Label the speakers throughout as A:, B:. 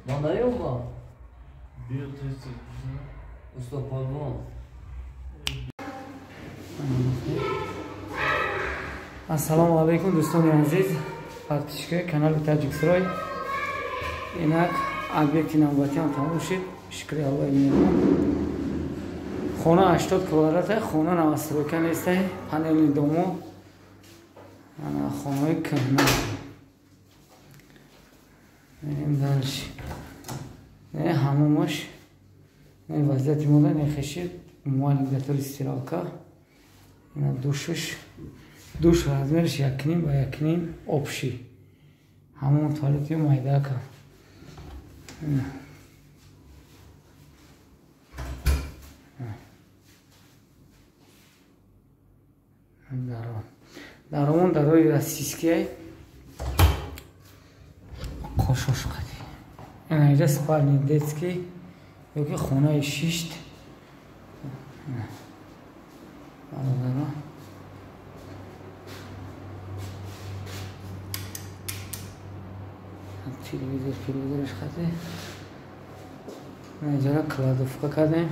A: Ман наёбам.
B: Биё тез.
A: Усто Полвон.
C: Ассалому алайкум, дӯстони азиз, подписчикои канали Таҷиксрой. Инак объекти навбатиам тамом шуд. Шукри Аллоҳи меҳрубон. Хона 80 квадрата, хона новостройка нестай, панельный домо, ана хонаҳои кӯҳна. Мерем дальше. Не ҳамомаш, не вазъияти мода нехешид, умуман стиралка. Ина душаш, душ размериш 1.5 ба 1.5 общий. Ҳамон туалети майдака. Даромон дарои российский қошош қади. Ина инҷа спальни детский ёки хонаи шишт. Бародаро, телевизор, телевизораш қади. Инҷара кладовка кардем.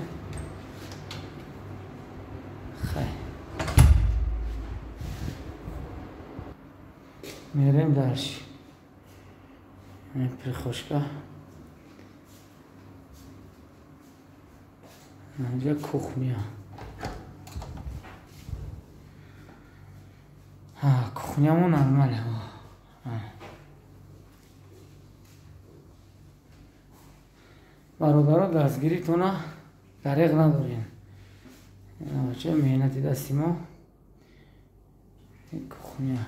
C: Хай, мерем дальше. Прихожка. Инҷа кухня. Кухнямон нормале. Бародаро, дастгиритона дареғ надорем. Ча меҳнати дасти мо. Кухня.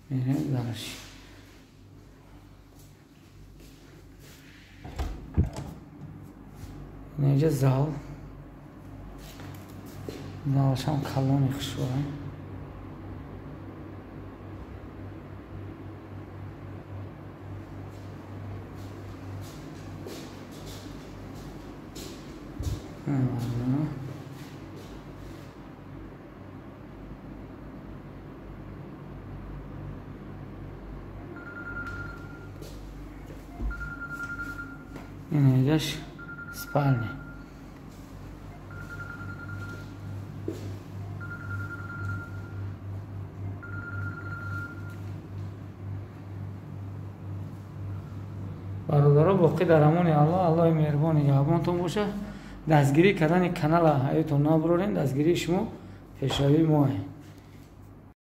C: Мерем дальше. Инҷа зал. Залашам калони хушрӯ. Инҷаш спальня. Бародаро, боқӣ дар амони Аллоҳ, Аллоҳи меҳрубон нигаҳбонтон боша. Дастгирӣ кардани канала ҳаётон набурорем, дастгирии шумо пешравии моe.